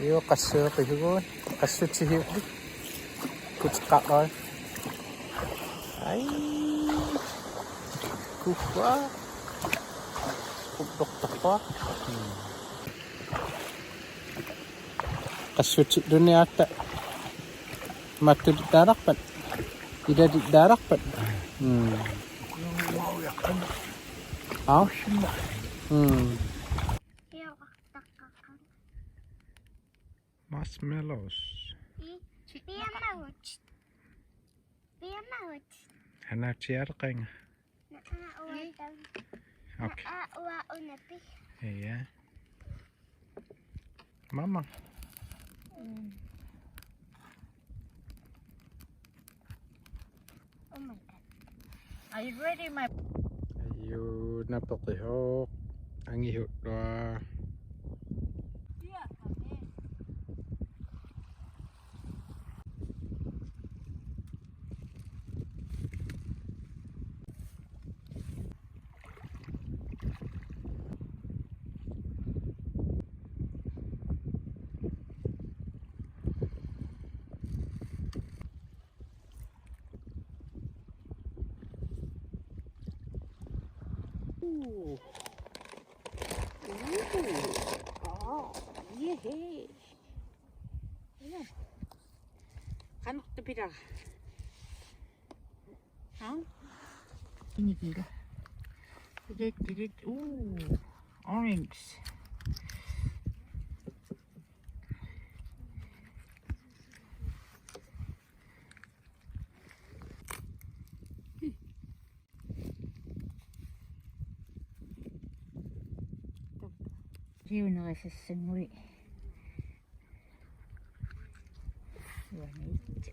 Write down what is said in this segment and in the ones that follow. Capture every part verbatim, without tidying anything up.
Io, qasseeqisugut, qassutihiupput. Kuteqqaarlugit. Ai. Kuhua. Uppertarpaa. Qassutilluniatta. Mattulittaalarpat. Ilalittaalarpat. Mm. Aa. Mm. Marshmallows. Piamagut. Piamagut. Hanna tiarqanga. Okay. Aa, ua unapi. Ja. Mama. Mm. Oh my God. Are you ready, my? Ayu, napeqihooq. Angihulluaq. Ooh. Ooh. Oh, yeah. Ja. Qanoq tapilara? Aa? Inikila. Tilit, tilit. Ooh. Orange. Siunerisassanngui. Uaniit.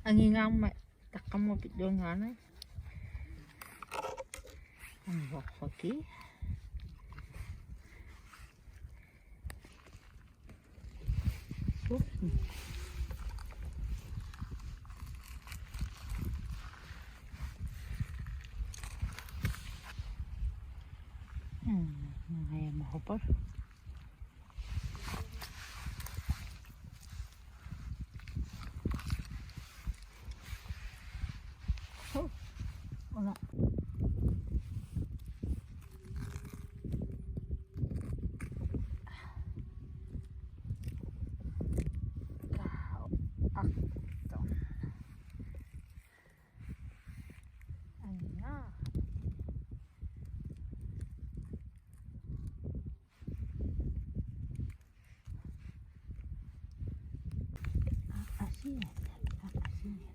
Angingaarmat taqqamma pilluangaana. Anngorsuki. Hmm, ngayama hopar. Oh, una. Kau. Akto. Anna. Asia, Asia.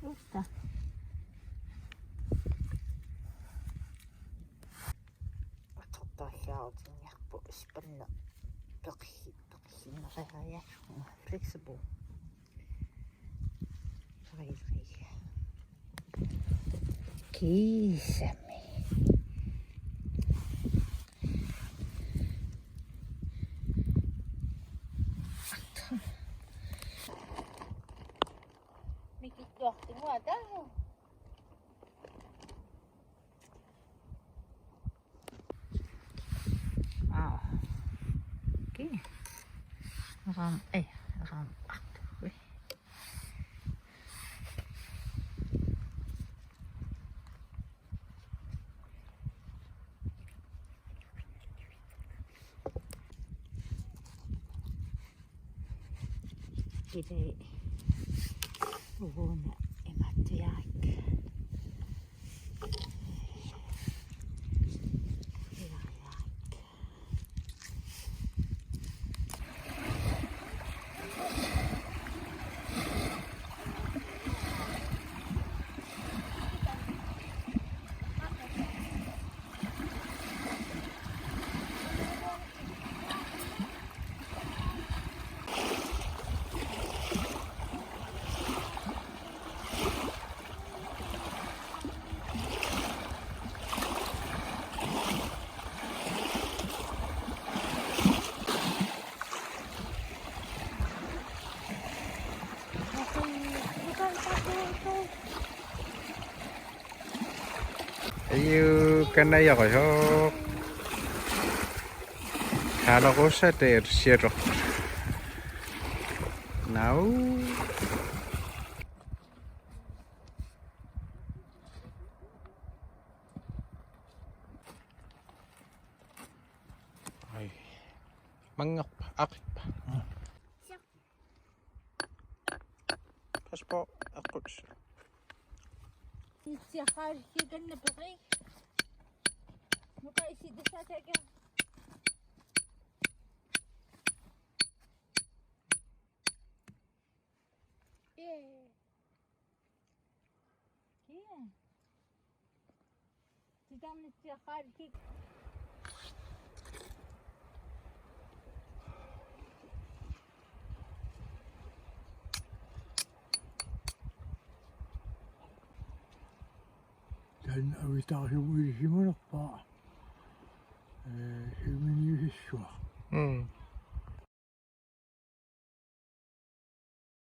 Uutta. Atortarfiarutinniarpu spanna peqissi-, peqissinneqariarlugu flexible. Rai, rai. Kiisami. Mikittuartinnguata. Wow. Okay. Ram, eh, ram. Ui. Kile uguuna imaattujarik. Kannajarusoq. Halarusa teer siaroq. Nau. Ai. Manngerpa, aqippa. Pas på, aqqut. Itsiaqaarikkikanna peqik. Nuka isi desa teke. Ee. Kia. Titarnitsiaqaarikik. Taanna avitaarsuup ilisimanerpaa. Ee, siuminiusissuaq.